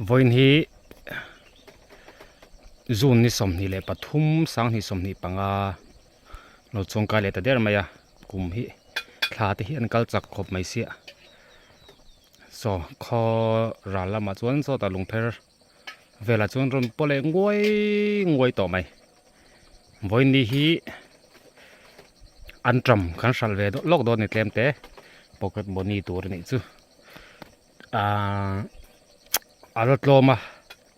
Vawiin hi June ni 23 2025 lo chuangkai leh ta der mai a kum hi thla te hi an kal chak khawp mai sia saw khaw ral lamah chuan sawtah lungpher velah chuan rawn paw leh nguai nguai tawh mai vawiin ni hi an ṭam kan hralh ve lawk dawn a ni tlem te pocket money tur a nih chu ahh a la tlawm a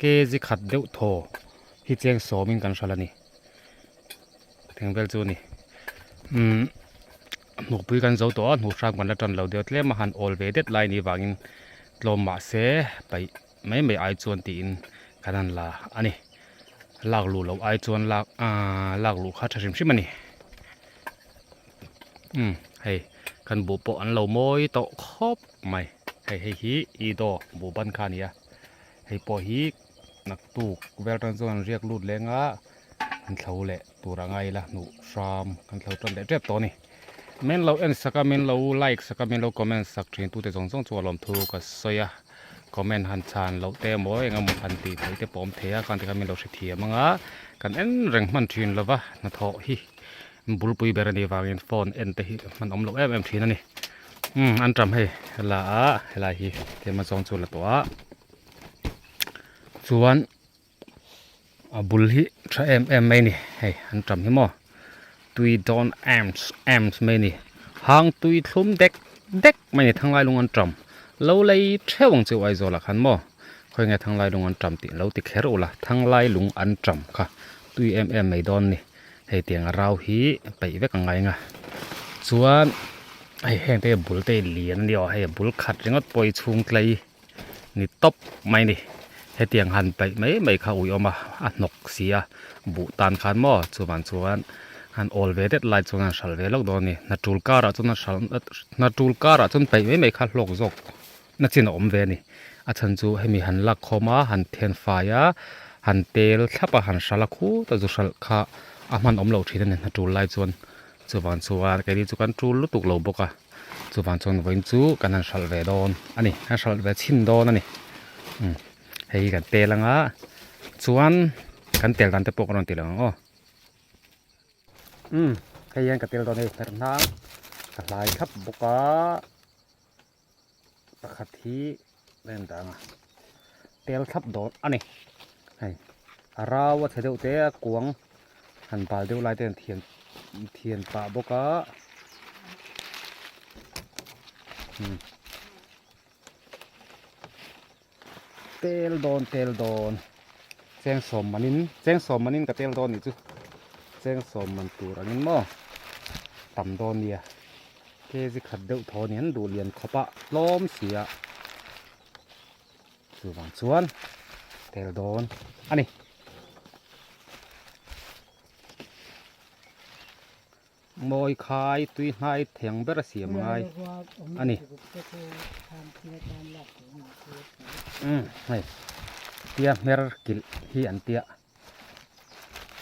kg khat deuh thaw hi cheng sawmin kan hralh a ni teng vel chu a ni umm hnukpui kan zo tawh a hnuh hrang kan la tan lo deuh tlem a han awl ve det lai ni vangin tlawm mahse paih mai mai ai chuan tiin kan han la a ni lak luh loh ai chuan lak ahh lak luh kha tha hrim hrim a ni umm hei kan buh pawh an lo mawi tawh khawp mai hei hei hi i daw buh ban kha a ni a hei pawh hi naktuk vel tan chuan an riak lut leng a an thlo leh tur a ngai ila hnuh hram kan thlo tan leh tep tawh a ni min lo en sak a min lo like sak a min lo comment sak thin tute zawng zawng chu a lawmthu ka sawi a comment han chhan loh te emaw eng emaw han tih theih te pawh awm thei a khang te khan min lo hrethiam ang a kan en reng hman thin lova hnathawh hi bulpui ber a nih vangin phone en te hi hman awm loh em em thin a ni umm an tam hei helai ah helai hi tlem a zawng chu la tawh a chuan a bul hi tha em em mai a ni hei an tam hi maw tui dawn ems ems mai a ni hang tui thlum dek dek mai a ni thanglai lung an tam lo lei theuh ang chu Aizawl ah khan maw khawi nge thanglai lung an tam tih lo ti kher ula thanglai lung an tam kha tui em em mai dawn a ni. Hei tiang a rau hi peih vek ang a chuan hei heng te hi bul te hi lian a ni aw hei a bul khat ringawt pawh hi chhung tlei ni tawp mai a ni hetiang han peih mai mai kha a uiawm a a hnawk si a buh tan khan maw chuvang chuan han awl ve det lai chuan an hralh ve lawk dawn a ni hna tul karah chuan a hralh hna tul karah chuan peih mai mai kha hlawk zawk na chin a awm ve a ni a chhan chu hemi han lak khawm a han then fai a han tel thlap a han hralh a khut a zu hralh kha a hman awm loh thin a ni hna tul lai chuan chuvang chuan keini chu kan tul lutuk lo bawk a chuvang chuan vawiin chu kan han hralh ve dawn a ni kan hralh ve chhin dawn a ni umm hei hi kan tel anga chuan kan tel dan te pawh ka rawn ti lo ang aw. Umm hei hian ka tel dawn hei hmer hnang ka hlai thlap bawk a. Pakhat hi a en dang a tel thlap dawn a ni hei a rau a chhe deuh te a kuang han bal deuh lai te an thian thian pah bawk a umm tel dawn tel dawn cheng sawm manin cheng sawm manin ka tel dawn nih chu cheng sawm man tur angin maw tam dawn nia. Kg khat deuh thaw ni an duh lian khawp a tlawm si a chuvang chuan tel dawn a ni. Mawi khai tui hnai theng ber a siam ngai a ni. Umm hei tia hmer kilh hi an tia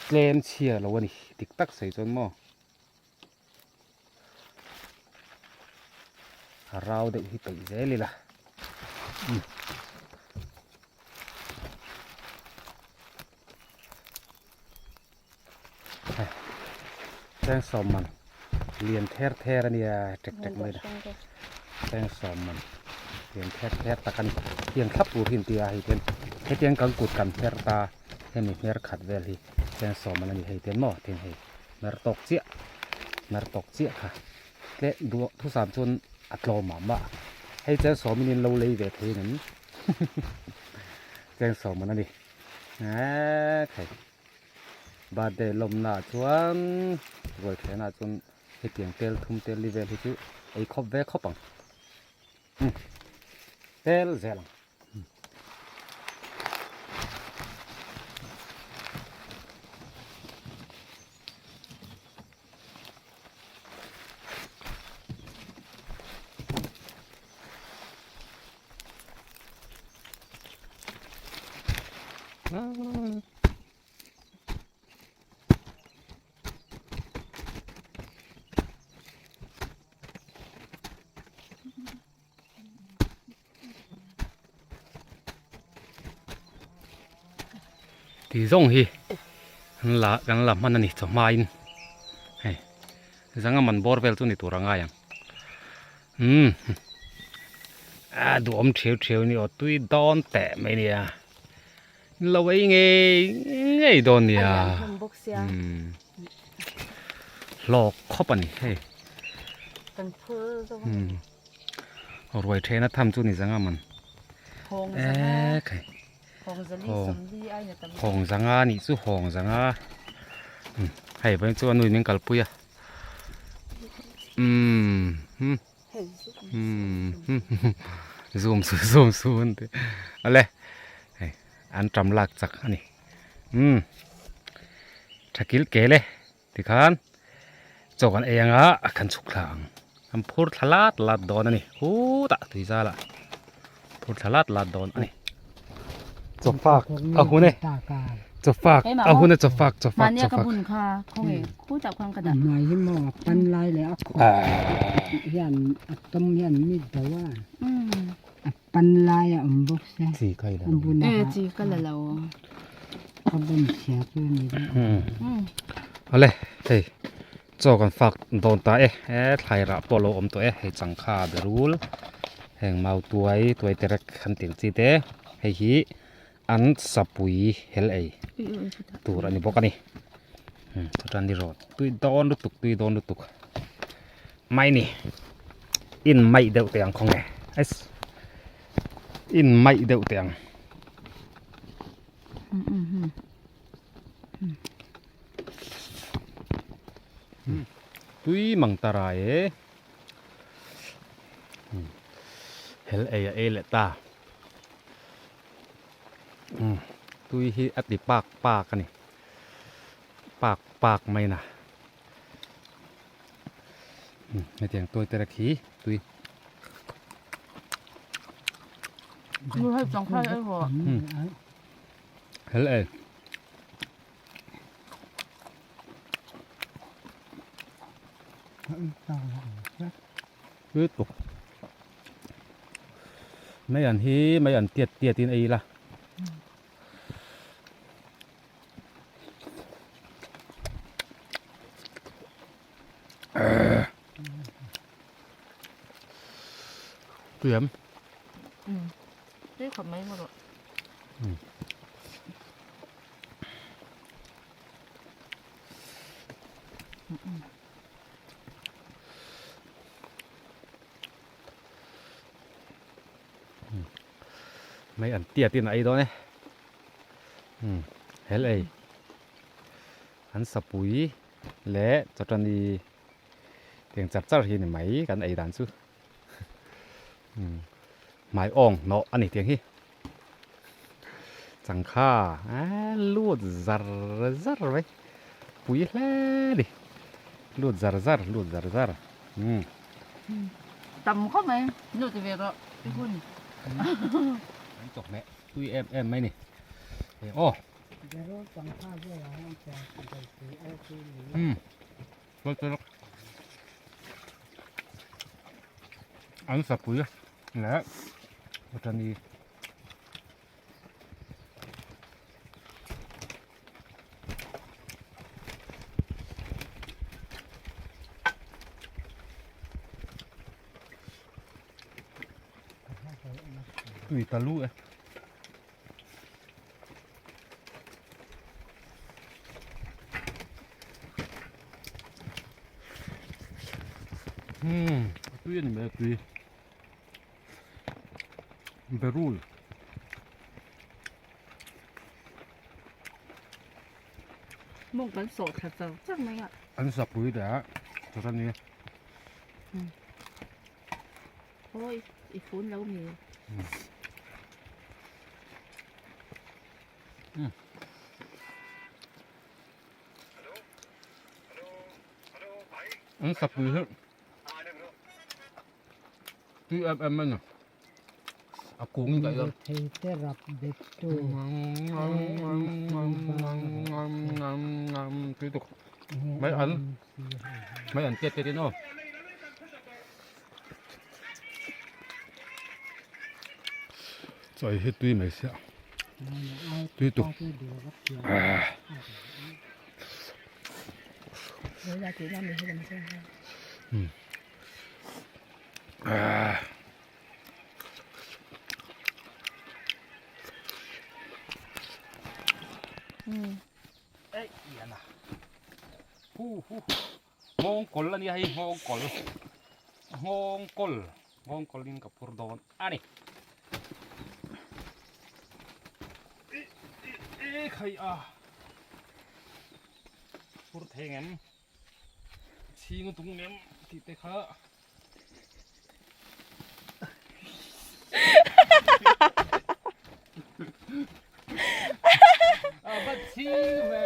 tlem chhia lo a ni dik tak sawi chuan maw. A rau deuh hi peih zel ila umm hei cheng sawm man lian ther ther a nia tek tek mai la cheng sawm man lian ther ther tak a ni tiang thlap tur hi an ti a hei hian hetiang kan kut kan hmer ta hemi hmer khat vel hi cheng sawm man a ni hei tian maw tin hei. Hmer tawk chiah hmer tawk chiah kha tle duh thusam chuan a tlawm mah mah hei cheng sawmin in lo lei ve thei ang em cheng sawm an a ni eee khai birthday lawmna ah chuan ruai thlehna ah chuan hetiang tel thum tel li vel hi chu ei khawp ve khawp ang tel zel ang. Ti zawng hi an la kan la hman a ni chawhma in hei zanga man bawr vel chu ni tur a ngai ang umm a duhawm thiau thiau a ni aw tui dawn teh mai a nia lo ei ngei ngei dawn nia umm hlawk khawp a ni hei umm ruai thena tham chu ni zanga man ekhei. Hawng zanga nih chu hawng zanga hei vawiin chu a nu in min kalpui a umm umm zoom su zoom su an ti awle hei an tam lak chak a ni umm tha kil kel e tikhan chaw kan ei anga a kan chhuk thla ang an phur thla lat lat dawn a ni hutah tui zala phur thla lat lat dawn a ni chaw fak a hun e chaw fak a hun e chaw fak chaw fak chaw fak Awle hei chaw kan fak dawn ta e he thlai rah pawh a lo awm tawh e hei changkha berul heng mau tuai tuai terek kan tih ang chi te hei hi an sapui hel ei tur a ni bawk a ni chutan ni rawh tui dawn lutuk tui dawn lutuk mai ni in maih deuh teh ang khawnge eiss in maih deuh teh ang. Tui mang ta rai e hel ei a ei leh ta tui hi a ti pak pak a ni pak pak mai na hetiang tuai te khi tui. Hel e. Lutuk. Mai an hi mai an tiat tiat in ei la. Tui em? Tui khawp mai maw rawh. Mai an tiat in a ei dawn e. Hel ei. An sapui leh chawṭani tiang char char hi ni mai kan ei dan chu. Hmai awng hnawh a ni tiang hi. Changkha a lut zar zar mai pui hle a ni. Lut zar zar lut zar zar. Tam khawp mai lut ve rawh i hun. An chawhmeh tui em em mai ni. Aw. An sapui leh patani tui ta lu e. Umm a tui a ni mai a tui berul mawng kan sawh thla char char mai a an sapui leh a chuan ni Oi i phun lo mi An sapui hi tui em em mai ni a kung in daih tui tuk mai an mai an tiat tiat in aw. Chaw hi tui mai sia. Tui tuk. Nghawngkawl a nia hei nghawngkawl nghawngkawl nghawngkawl in ka phur dawn a ni e khai a phur thei ngem chhing tung ngem tih te kha A va chhing ve.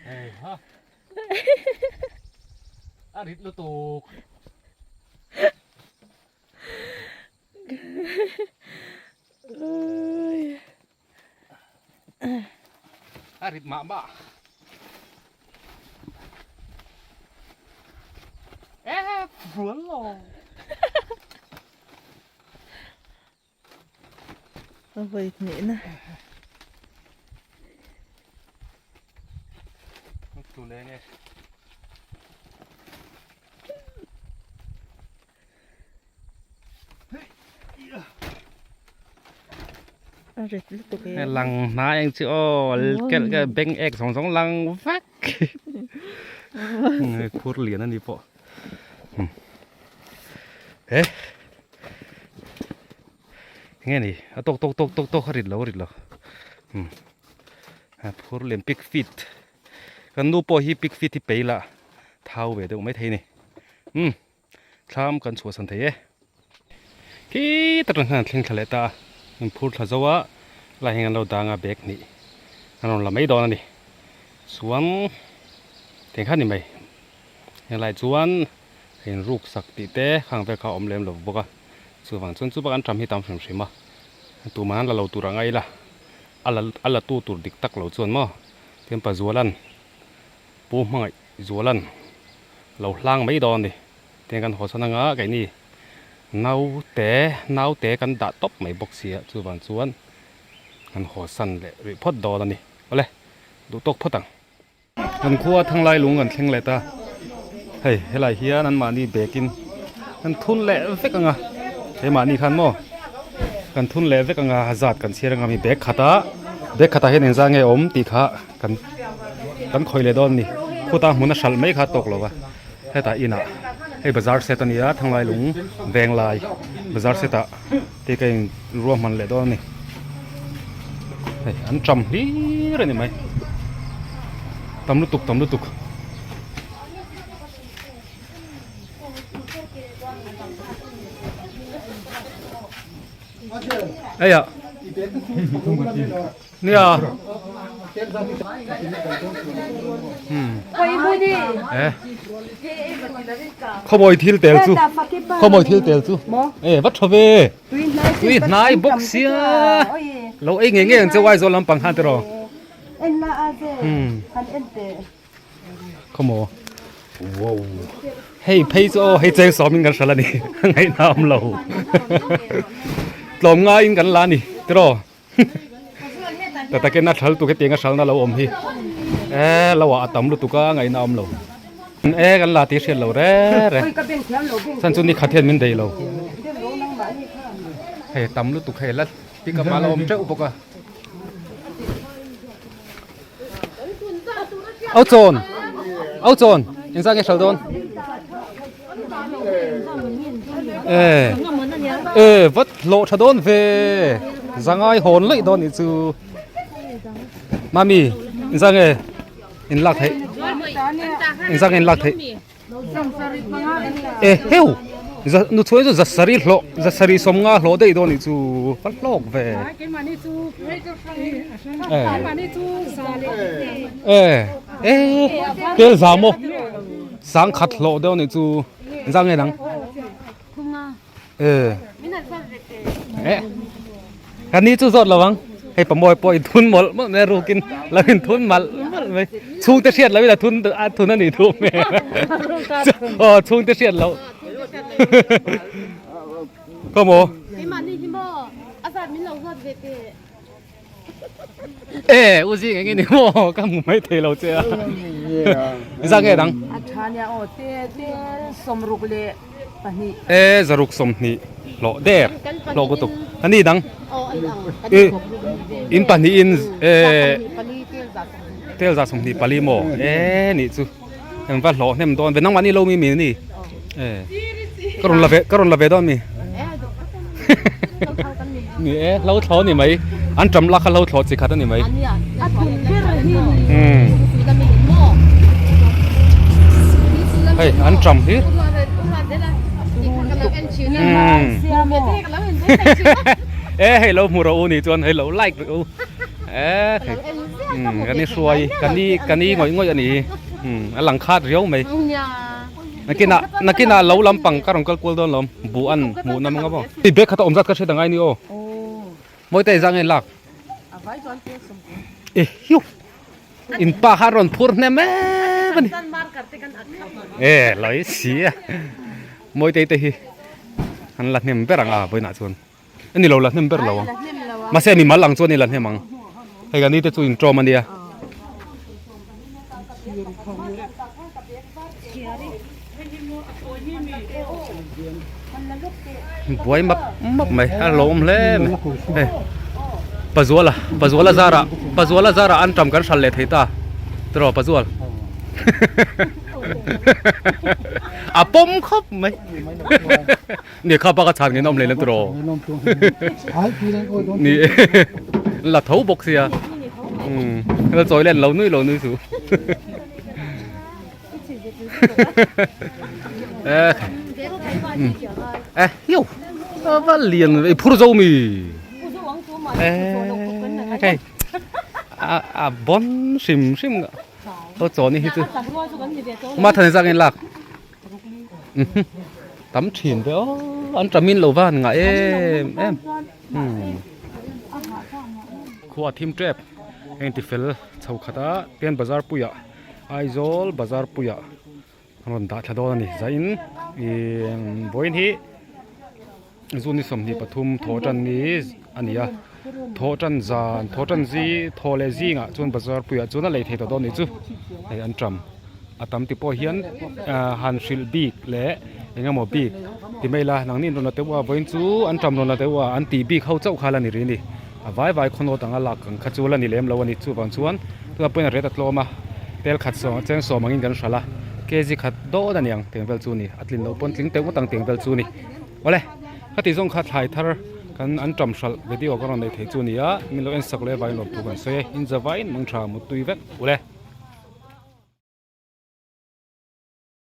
Hei ha. A rit lutuk. A rit mah mah. Eh, rual lo. A vawi hnih na. Tu leng e. Lang hnai ang chi aw kel ka beng ek zawng zawng lang vek khur lian a ni pawh he nge ni a tawk tawk tawk tawk tawk a rit lo a rit lo phur lian pik fit kan nu pawh hi pik fit hi pei la thau ve deuh maithei a ni umm. Thlam kan chhuahsan thei e. Khi tak atang khan an thleng thla leh ta a, an phur thla zo a, lai hian an lo dang a bag hnih an rawn la mai dawn a ni. Chuan teng kha ni mai, helai chuan in ruk sak tih te khang vel kha a awm lem lo bawk a, chuvang chuan chu bak an ṭam hi tam hrim hrim a, tumah an la lo tur ang a ila, a la a la tu tur dik tak lo chuan maw tin Pazuala'n Pu Hmangaih Zuala'n lo hlang mai dawn a ni. Tiang kan haw chhan anga keini naute naute kan dah tawp mai bawk sia chuvang chuan kan haw san leh rih phawt dawn a ni. Awle duh tawk phawt ang. Kan khua Thanglai lung kan thleng leh ta. Hei helai hian anmahni bag in kan thun leh vek anga keimahni khan maw kan thun leh vek anga zat kan chhiar anga mi bag khat a bag khatah hian engzah nge awm tih kha kan kan khawih leh dawn a ni khuta hmun a hralh mai kha a tawk lo va hetah inah hei bazar set a ni a thanglai lung veng lai bazar set ah te ka in ruahman leh dawn a ni hei an ṭam hlir a ni mai tam lutuk tam lutuk. Aya nia eh khawbawi thil tel chu khawbawi thil tel chu e va tha ve tui hnai bawk sia lo ei ngei ngei ang che Aizawl lampang khan tiraw Khawmaw wow hei phei chu aw hei cheng sawmin kan hral a ni ngaihna awm lo tlawm ngaiin kan la a ni tiraw ta takin a thal tuk hetiang a hralna lo awm hi e lo ah a tam lutuk a ngaihna awm lo e kan la tih hriat lo re re chhan chu ni khat hian min dei lo hei tam lutuk hei la pick up a la awm teuh bawk a. Au chawn au chawn engzah nge hral dawn e e vat hlawh tha dawn ve zangai hawn laih dawn nih chu mami engzah nge in lak theih engzah nge in lak theih E heu za nu chuan chu za sarih hlawh za sarih sawm nga hlawh daih dawn nih chu va hlawk ve e e tel za maw sang khat hlawh deuh nih chu za nge dang e e Ka ni chu zawt lo ang. Hei pamawi pawh in thun mawlh mawlh mai a rukin lo in thun malh malh mai. Chhungte hriat loin a thun a thun a nih thu hmel. Aw chhungte hriat loh. Ka maw? Keimahni hi maw? A zat min lo zawt ve teh. E, u zing eng nge ni maw? Ka hmu mai thei lo che a. Za nge dang? A tha nia aw, te te sawmruk leh pahnih. E, zaruk sawmhnih hlawh der hlawh ku tuk. A ni dang? E, in pahnihin e, tel za 24 maw? E, nih chu. Eng va hlawh hnem dawn ve nangmah ni lo mi mi ni e ka rawn la ve ka rawn la ve dawn mi ni e hlo thlo ni mai an tam lak kha hlo thlo chi khat ani mai hei an tam hi e hei lo hmu rawh u ni chuan hei lo like rawh u e Kan i hruai kan i kan i ngawih ngawih a ni hi a lang khat riau mai nakinah nakinah lo lampang ka rawn kal kual dawn lawm buh an hmuh nawm ang a maw i bag khat a awm zat ka hriat ang ai ni aw mawi te zah nge lak e hiu in pa kha a rawn phur hnem em a ni e lo i si a mawi te te hi an la hnem ber ang a vawiinah chuan. A ni lo la hnem ber lo ang. Mahse mi mal ang chuan i la hnem ang. Hei ka ni te chu in tawm a nia. Buai map map mai a lawm hle mai. Hei Pazuala Pazuala zara Pazuala zara an tam kan hral leh thei ta. Tiraw Pazual. A pawm khawp mai. Ni kha bak a chhan ngei awm leh tiraw ni la tho bawk sia la chawi len lo nui lo nui su e hiu va lian i phur zo mi e hei a a bon hrim hrim to chaw ni hi chu ma than zang in lak Tam thin ve aw an tamin lo va han ngah em em khua thim tep heng ti fel chho khat a pen bazar puiah Aizawl bazar puiah an rawn dah thla dawn a ni zain ih vawiin hi Zuni 23 thaw tan ni a ni a, thaw tan zan thaw tan zi thaw leh zingah chuan bazar puiah chuan a lei thei tawh dawn a nih chu hei an tam a tam ti pawh hian ah han hrilh bik leh eng emaw bik ti mai ila nangni an rawn la teuh a vawiin chu an tam rawn la teuh a an tih bik ho chauh kha la ni rih a ni a vai vai khaw nawt anga lak ang kha chu la ni lem lo a ni chuvang chuan tunah pawhin a ret a tlawm a tel khat sawm cheng sawm angin kan hralh a kg khat dawn a niang teng vel chu a ni a tlin loh pawn tling teuh ngawt ang teng vel chu a ni. Awle, ka tih zawng kha thlai thar kan an ṭam hralh video ka rawn nei thei chu a ni a, min lo en sak leh vaiin lawmthu kan sawi e, in za vaiin mangṭha muttui vek ule.